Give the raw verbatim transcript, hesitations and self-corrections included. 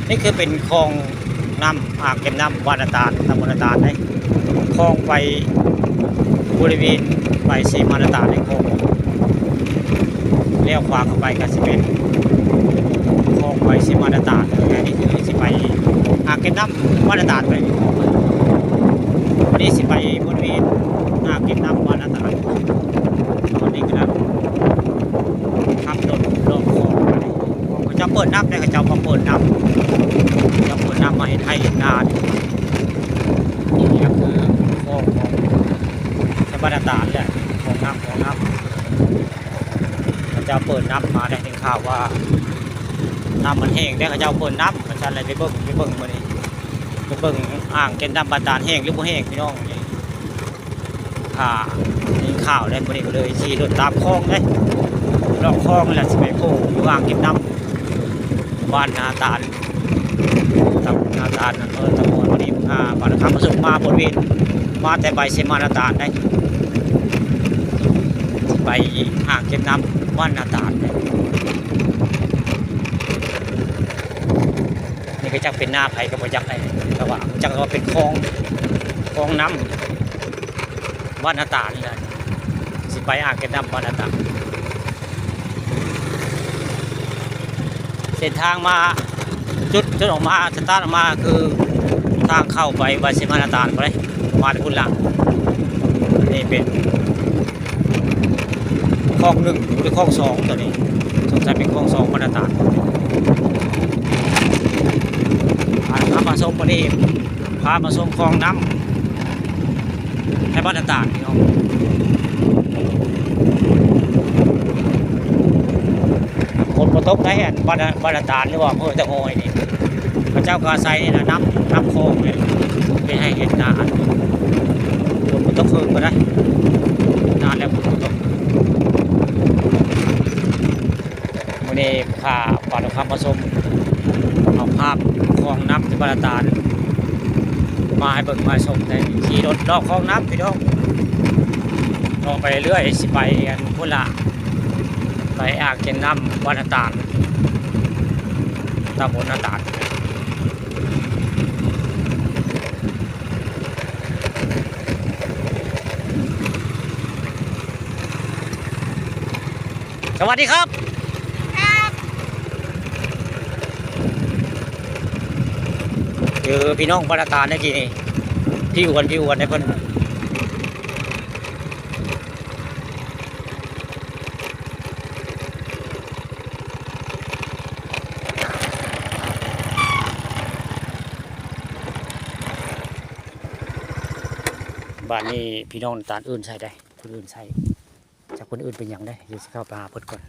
นี่คือเป็นคลองน้ำ อ่างเก็บน้ำบ้านนาตาล ตำบลนาตาลเด้ คลองไปบริเวณไปเซมานาตาลในคลอง เลี้ยวขวาเข้าไปก็สิเป็นคลองไปเซมานาตาล อันนี้คือสิไปอ่างเก็บน้ำบ้านนาตาลไป วันนี้สิไปบริเวณอ่างเก็บน้ำบ้านนาตาล ตอนนี้กำลังขับรถเลาะคลองไป เขาเจ้าเปิดน้ำได้ เขาเจ้ามาเปิดน้ำ เขาเจ้าเปิดน้ำมาเฮ็ดไฮ่เฮ็ดนา นี่ก็คือคลองของชาวบ้านนาตาลแหละ คลองน้ำ คลองน้ำ เขาเจ้าเปิดน้ำมา ได้ยินข่าวว่าน้ำมันแห้ง ได้เขาเจ้าเปิดน้ำ มันจะอะไรไปเบิ่ง ไปเบิ่งมื้อนี้ ไปเบิ่งอ่างเก็บน้ำบาดาลแห้งหรือบ่แห้งพี่น้อง นี่ อ่า ได้ยินข่าวได้ มื้อนี้ก็เลยขี่รถตามคลองเด้ เลาะคลองแล้วสิไปโผล่อยู่อ่างเก็บน้ำบ้านนาตาล ตำบลนาตาล อำเภอตะโหมด วันนี้ อ่า บ้านคำประสงค์มาบริเวณ มาแต่ไปเซมานาตาลได้ ไปอ่างเก็บน้ำบ้านนาตาลได้ นี่ก็จักเป็นนาไผก็บ่จักได้ แต่ว่าจักว่าเป็นคลอง คลองน้ำบ้านนาตาลนี่แหละ สิไปอ่างเก็บน้ำบ้านนาตาล เส้นทางมา จุด จุดออกมา สตาร์ทออกมาคือทางเข้าไปวัดเซมานาตาลไปเลย มาแต่พุ้นละ นี่เป็นคลองหนึ่งหรือคลองสองตัวนี้ สงสัยเป็นคลองสองบ้านนาตาล อ่า พามาชมวันนี้ พามาชมคลองน้ำ ให้บ้านนาตาลพี่น้อง ฝนบ่ตกได้อันบ้านนา บ้านนาตาลหรือว่าอำเภอตะโหมดนี่ เขาเจ้าก็อาศัยนี่นะ น้ำ น้ำคลองนี่ไปเฮ็ดไฮ่เฮ็ดนา ฝนบ่ตกเพิ่งก็ได้ นานแล้วฝนบ่ตก มื้อนี้พาปานคำมาชม เอาภาพคลองน้ำที่บ้านนาตาล มาให้เบิ่งมาชมได้ ขี่รถเลาะคลองน้ำพี่น้อง เลาะไปเรื่อย สิไปอันพุ้นละ ไปอ่างเก็บน้ำบ้านนาตาล ตำบลนาตาล สวัสดีครับ ครับ เจอพี่น้องบ้านนาตาลเมื่อกี้นี่ พี่อ้วน พี่อ้วนให้เพิ่น บ้านนี้พี่น้องนาตาลเอิ้นใส่ได้ เพิ่นเอิ้นใส่ จักเพิ่นเอิ้นเป็นหยังได้ เดี๋ยวสิเข้าไปหาเพิ่นก่อน